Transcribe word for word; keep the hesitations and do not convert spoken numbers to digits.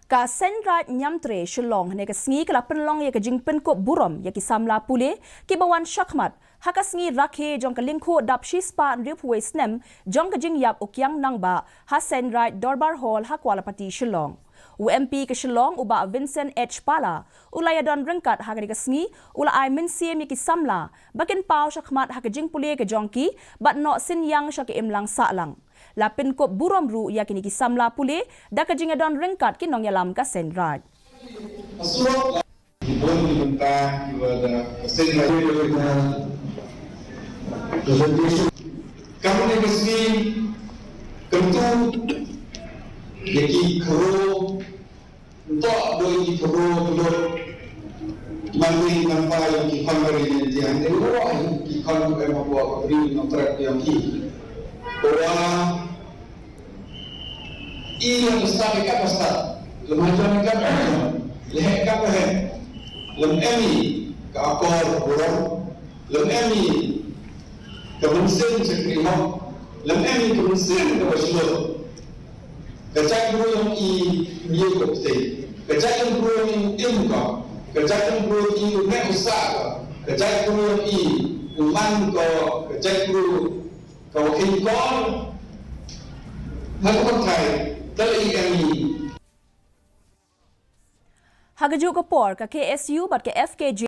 Ka Seiñraij Niamtre Shillong hynne ka sngi ka la pynlong ïa ka jingpynkup burom ïa ki samla pule kiba wan shakhmat ha ka sngi rakhe jong ka lyngkhuh dap shispah hynriewphew wei snem jong ka jingïap u Kiang Nangbah ha Seiñraij Dorbar Hall ha Kualapati, Shillong. U M P ka Shillong u Bah Vincent H Pala u la ïadon ryngkat ha kane ka sngi, u la ai mynsiem ïa ki samla ba kin paw shakhmat ha ka jingpule ka jong ki bad noh synñiang sha ka imlang sahlang. La pynkup burom ruh ïa kine ki samla pule da ka jingïadon ryngkat ki nongïalam ka Seiñraij. Kam ne ka sngi, kam tu, ya ki khro, ntok doi ki khro, doi. Ki man doi ki man pa, ya ki khon bari ni tiang. Ni ro, ki khon em ko, ko bri no trek yang ki. Ora, i yang start ka pa start. Lem hajar ka pa, leh ka pa he. Lem emi, ka akor, burom. Lem emi, ka mynsiem shakri hok. Lem emi, ka mynsiem kaba shlur. Ka jaitbru yong i, u ïew ka ptei. Ka jaitbru yong i, u im ka. Ka jaitbru yong i, u meh u sah ka. Ka jaitbru yong i, u man ka. Ka jaitbru, ka wa kheiñ kor. Ha ka pyrthai, ka la i emi. Ha kajuh ka por, ka K S U bad ka F K J